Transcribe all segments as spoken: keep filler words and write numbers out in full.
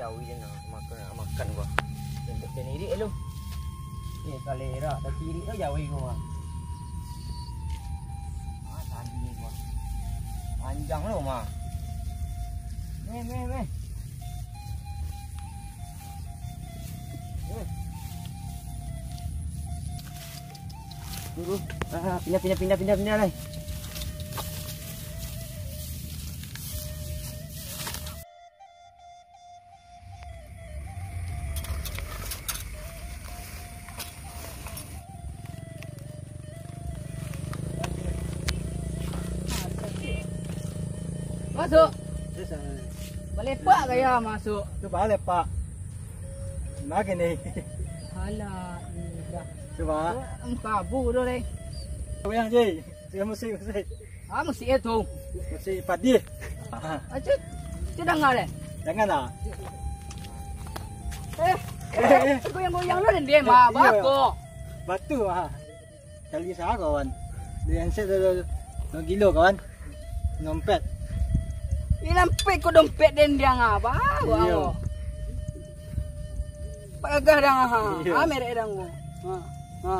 Jawi je nak makan, nak makan gua. Untuk den irik lu. Eh, salera, tapi irik tu jawi gua. Ah, tadi gua. Panjang lu, mah. Meh, meh, meh. Eh. Dulu. Ah, pindah, pindah, pindah, pindah, pindah, lai. Masuk. Balepak gaya masuk. Tu balepak. Nah, gini. Alah, indah. Cuba. Kabu tu, deh. Goyang, Ji. Dia musik, musik. Ah, musik itu. Musik padi. Ah. Ah, tu, tu dengar, deh. Janganlah. Eh, eh, eh, goyang-goyang lu, dan dia, eh, mah, iya, bako. Batu, ah. Kali sah, kawan. Dia handset tu, tu, tu. Gilo, kawan. Dompet. Ini dompet ko dompet dendang apa? Iya. Wow. Pak gagah dang, ha. Iya. Ha, merek dang ko. Ha. Ha.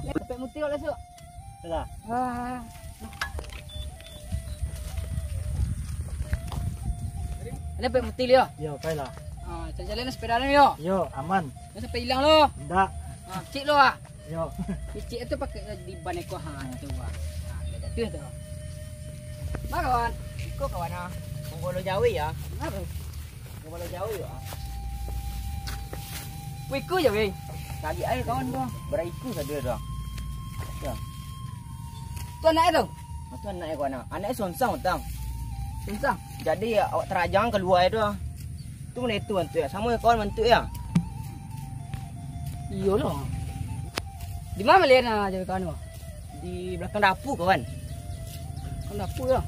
Ni dompet mutih lah, Suk. Dah. Ha. Ada dompet mutih, Lio? Yo, pai lah. Ha, jalan-jalan sepeda ni, Lio. Yo, aman. Jangan sampai hilang, lo. Ndak. Ha, cik lo, ah. Yo. Icik tu pakai di ban eko ha tu, ah. Ha, dia jatuh tu. Nah, kawan. Iko kawan ah. Manggolo jawi ya. Apa? Manggolo jawi ya. Wih, iko jawi. Tadi air kawan tu. Beraiku saja tu. Ya. Tu anak tu. Ah, tu anak kawan ah. Anak sonsang utang. Sonsang. Jadi awak terajang keluar tu. Tu mana itu bantuk ya? Sama kawan bantuk ya. Iyolah. Di mana malihat nak jawi kawan ko? Di belakang dapur, kawan. Belakang dapur, yo?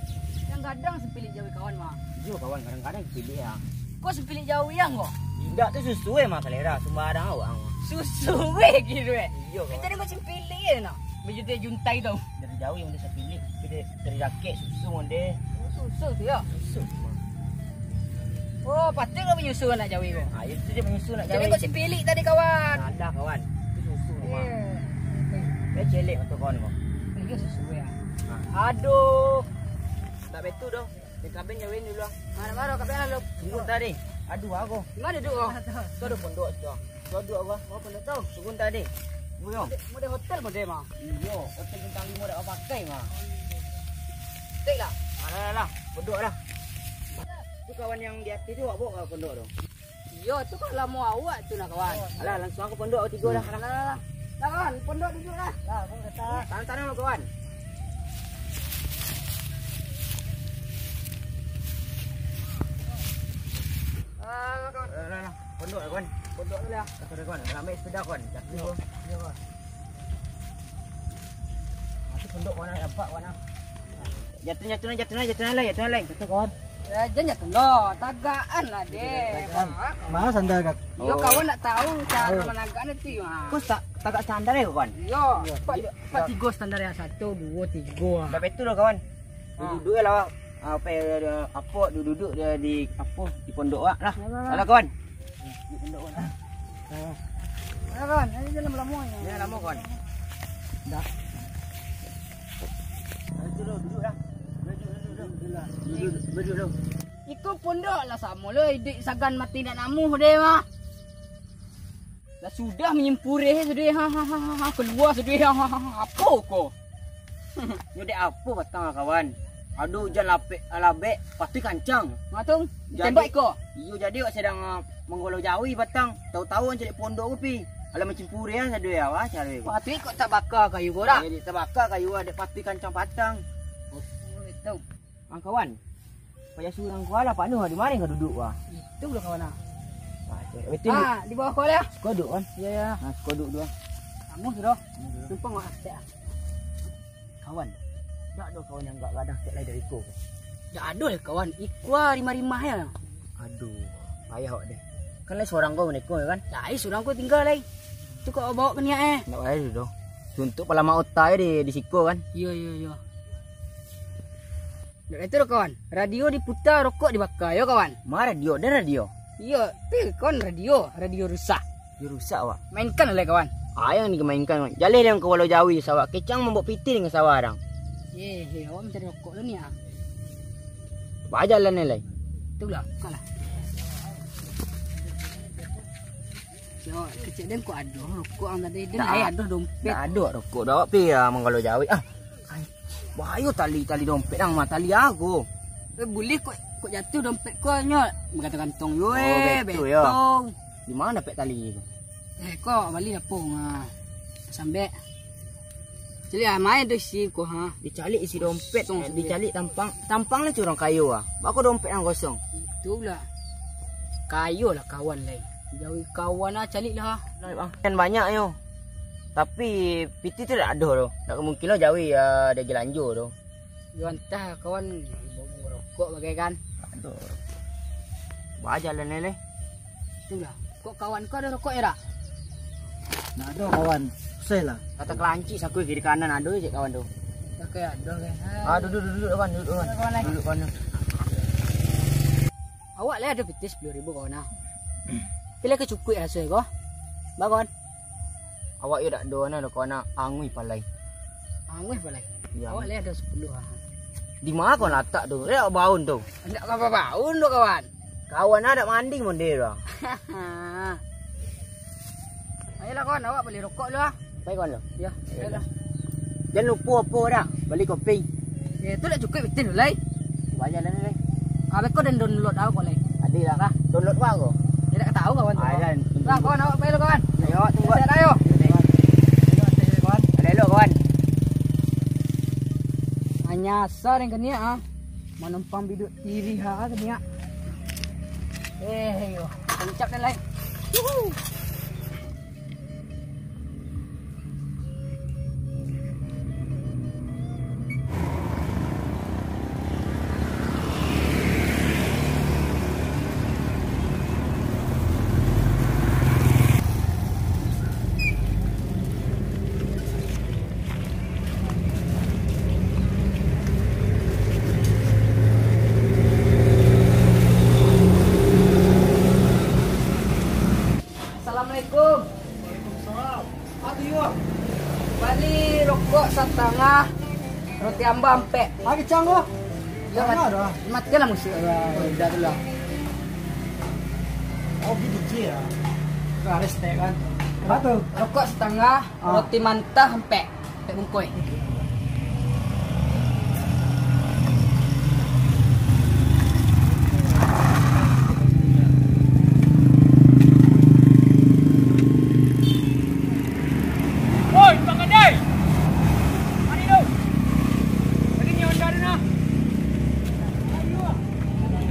Kadang-kadang sepilik jawi kawan, mah. Iyo, kawan, kadang-kadang sepilik, ya. Kok sepilik jawi yang kok? Indak tu susu, eh, mah, selera. Sumbarang awak, mah. Susu, eh, gitu, eh. Iyo, kawan. Kita ni kok sepilik, eh, nak. Baju dia juntai tu. Dari jawi yang dia sepilik. Kita dari rakyat susu, mah, deh. Oh, susu tu, ya? Susu, mah. Oh, patut lah menyusu anak jawi ko. Ah, itu dia menyusu anak jawi. Jadi kau si pilik tadi, kawan. Salah, kawan. Itu susu tu, mah. Eh, celek motor kawan ko. Eh, iyo susu ya. Ah. Aduh. Tak betul doh. Dia kabin jawi dulu ah. Mana baru kabin lalu. Tunggu tadi. Aduh, aku. Di mana duduk kau? Tu ada pondok tu. Sodok gua. Oh, pondok tu. Sugun tadi. Buyong. Model, model hotel model mah. Iyo, hotel bintang lima dak pakai mah. Tik lah. Alah, alah, alah. Pondok lah. Tu kawan yang di atas tu awak bawa ke pondok tu. Iyo, tu kan lamo awak tu nak kawan. Alah, langsung aku pondok tigo lah. Alah, alah, alah. Lah kawan, pondok duduk lah. Lah, aku kata. Tanam-tanam lah kawan. Ah, kawan. Alah, alah, alah. Pondok lah, kawan. Pondok tu lah. Kata dia, kawan. Lambat sepeda, kawan. Jatuh. Iyo, iyo, kawan. Mati pondok, kawan, nampak, kawan, ah. Jatuh, jatuh, jatuh, jatuh, jatuh, jatuh, kawan. Eh, jangan jatuh, lo. Tagakan lah, deh. Tagakan. Mana sandal, Kak? Yo, oh. Kawan nak tahu cara menagaknya tu, ah. Kau tak tagak sandal ya, kawan? Yo. Iyo. Empat, empat, tiga sandal ya. Satu, dua, tiga. Dah betul lah, kawan. Duduk-duduk lah. Apa, apa, duduk-duduk dia di, apa, di pondok awak lah. Alah, kawan. Di pondok awak lah. Alah, kawan. Ini dia lama-lama ni. Dia lama, kawan. Dah. Duduk, duduk, duduk dah. Duduk, duduk, duduk. Duduk, duduk, duduk. Iko pondok lah samo lo, iduik sagan mati nak namuh deh mah. Lah sudah manyimpureh sudah, ha, ha, ha, ha, ha, kalua sudah, ha, ha, ha, ha, apo ko? Nyo dek apo batang, kawan? Ado ujan lapek, labek, patuih kancang. Ha tu, jadi, tembak iko? Iyo, jadi awak sadang, ah, manggolau jawi batang. Tahu-tahu ancak dek pondok ko pi. Alah manyimpureh sudah, wah, caro ko. Patuih kok tabaka kayu ko dak? Jadi tabaka kayu, dek patuih kancang batang. Oh, itu. Ah, kawan. Payah surang ko lah, panuh di mano ka duduk ko? Itu lah kawan ah. Wah, itu, itu. Ah, di bawah ko lah. Siko duduk, kawan. Iyo, iyo. Ah, siko duduk tu, ah. Kamu sudah. Kamu sudah. Tumpang wak atek ah. Kawan. Dak ado kawan yang agak gadang tek lai dari ko. Dak ado lah kawan. Iko ah rimah-rimah ya. Aduh, payah awak deh. Kan lai surang ko, kan? Lai surang ko tingga lai. Tu kok bawa ke niat eh. Ndak payah dulu doh. Suntuk palamak otak je di, di siko kan. Iyo, iyo, iyo. Itu doh, kawan. Radio diputa, rokok dibaka, yo, kawan. Ma radio, ado radio? Iyo, tu, kawan, radio, radio rusak. Yo rusak, wak. Mainkan lah, kawan. Ah, yang dimainkan, kawan. Jaleh dengan kawalo jawi sawak. Kecang mambuek pitih dengan sawah, dang. Eh, eh, awak mancari rokok dulu ni, ah. Bajalan ni, lai. Tu lah, buka lah. Yo, kecek den kok ado rokok ang tadi. Den, tak, ai ado dompet. Tak ado rokok dah, awak pi, ah, manggalau jawik. Ah, ai, bahayo tali, tali dompet ang mah, tali ago. Eh, buliah kok, kok jatuah dompet ko nyo. Bagantung-gantung yo, oh, eh, betul, yo. Betul. Di ma dapek tali tu? Eh, kok bali dapung, ah. Sambek. Caliak ah, main tu isi ko, ha. Dicaliak isi dompet, kosong, eh, sambek. Dicaliak tampang, tampang lah urang kayo, ah. Bako dompet ang kosong. Itulah. Kayo lah kawan lai. Jawi kawan ah, caliak lah. Kan banyak yo. Tapi pitih tu dak ado doh. Dak mungkin lah jawi, ah, diagiah lanjo doh. Yo antah kawan, rokok bagai kan. Aduh. Bajalan ni, leh. Itulah. Kok kawan kau ado rokok yo dak? Ndak ado kawan. Susah lah. Kata kelancik saku kiri kanan ado je kawan tu. Oke, ado kan. Ah, duduk, duduk, duduk, kawan, duduk, kawan. Ado kawan, eh. Duduk, kawan. Awak lai ado pitih sapuluah ribu, kawan, ah. Tapi lai ka cukuik raso ko. Ba, kawan. Awak yo dak ado nah, kawan, ah, anguih palai. Anguih palai? Iyo. Awak lai ado sapuluah, ah. Di ma kawan latak tu? Lai awak baun tu. Ndak ka baun tu, kawan. Kawan ah, dak mandi monde tu. Ayolah, kawan, awak bali rokok dulu, ah. Pai, kawan, lo. Yo, ayolah. Jan lupo apo dah, bali kopi. Eh, tu lah cukuik pitih tu, lai. Bajalan ni, lai. Ah, beko den download awak ko, lai. Ado lah. Lah. Download apo ko? Yo dak tau, kawan. Ah, jan. Lah, kawan, awak pai dulu, kawan. Ayo, tunggu. Sehat, ayo. Ayo, kawan. Ado elok, kawan. Manyasa den kaniak, ah. Manumpang biduak tirih, ah, kaniak. Eh, yo. Kencap den, lai. Yuhu. Assalamualaikum. Waalaikumsalam. Aduh, yo. Bali rokok satangah, roti ambah ampek. Ah, kicang ko? Yo, matilah musik, udah tu lah. Oh, gitu, Ci, yo. Itu harus tek, kan? Apo tu? Rokok satangah, ah, roti mantah ampek. Tek bungkoi. Oi, Bang Kadai! Mari tu! Bali ni Honda tu nah!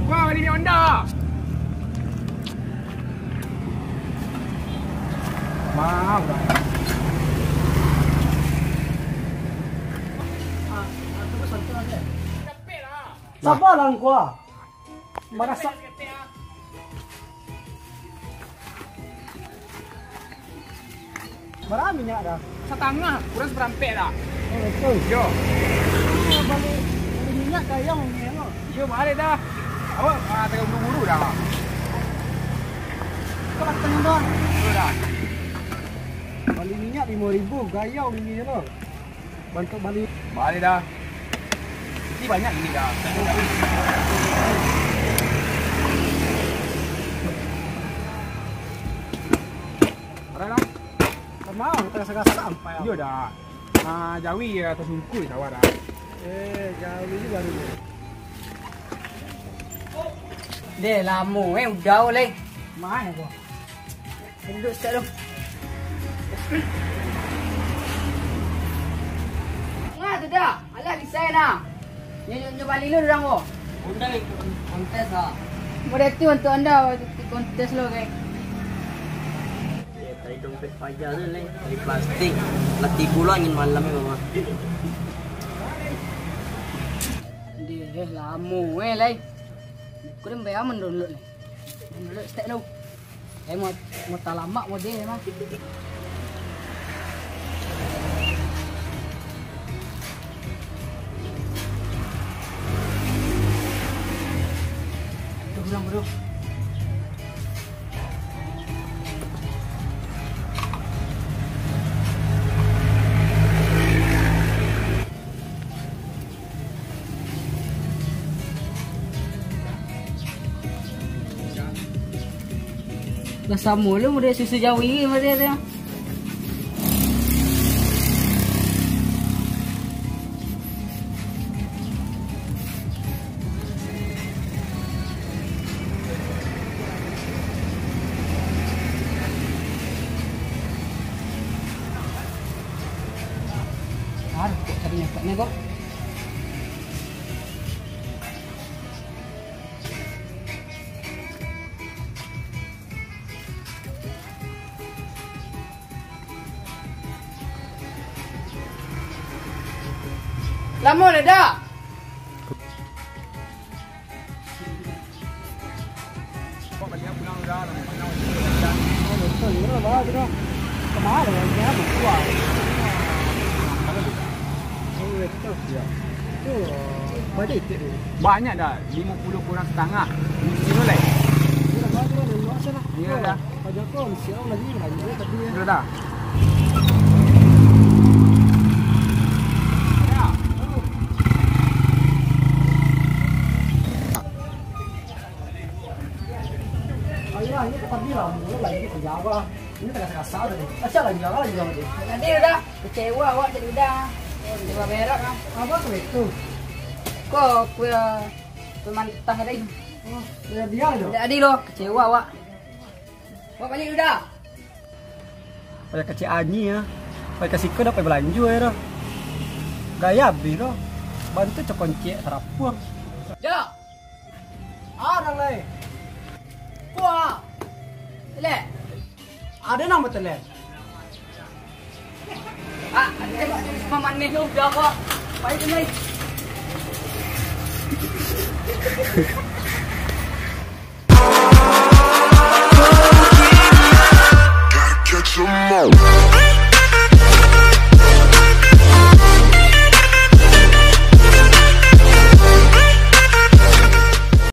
Wah, bali ni Honda! Maaf, Bang. Sabarlah, Angku. Marasa. Bara minyak dah? Satangah, kurang saparampek dah. Oh, betul. Yo. Ah, bali, bali minyak gayau ni, yo. Iyo, bali dah. Awak, ah, tengah buru-buru dah. Kau dah tengah dah. Betul dah. Bali minyak limo ribu, gayau ini, yo. Bantuak bali. Bali dah. Ini banyak ini dah. Ada lah. Sama, kita gasak-gasak sampai. Iyo dah. Ah, jawi yo, atas bungkuih sawah dah. Eh, jawi ni baru. Deh, lamo, eh, udah, leh. Main ko. Duduak sitak tu. Nah, tu dah. Alah, bisa nah. Nyo, nyo, nyo bali lu urang ko. Undang ikut kontes lah. Model tu untuk anda, ikut kontes lo, guys. Eh, tadi dompet paja tu, Leng. Tadi plastik. Lah tibo lo angin malam ni, Mama. Deh, lamo, eh, Leng. Kurang bayar menurut, Leng. Menurut stek lo. Eh, mau, mau talamak model mah. Lah samo lu model susu jawi model tu. Aduh, kok tadi nyetak ni kok. Lamo dah dak? Banyak dah, limo puluah kurang satangah. Mesti tu, Lek. Iyo dah. Iyo dah. Ayolah, ini tempat dia lah. Mulai lagi kerja apa? Ini tengah kasar tadi. Kasar lagi, jangan lagi, jangan lagi. Jadi udah, kecewa awak jadi udah. Kecewa berak ah. Apa tu itu? Kok aku ya pemantah tadi? Oh, dia dia aja. Jadi lo, kecewa awak. Awak balik udah. Payah kecek anyi ya. Payah ka siko dah payah balanjo ya dah. Gaya abih dah. Bantu cokoncek sarapuang. Jo. Arang lai. Kuah. Telek. Ada nang betelek. Ah, ada manis tu dah kok. Payah tu lai.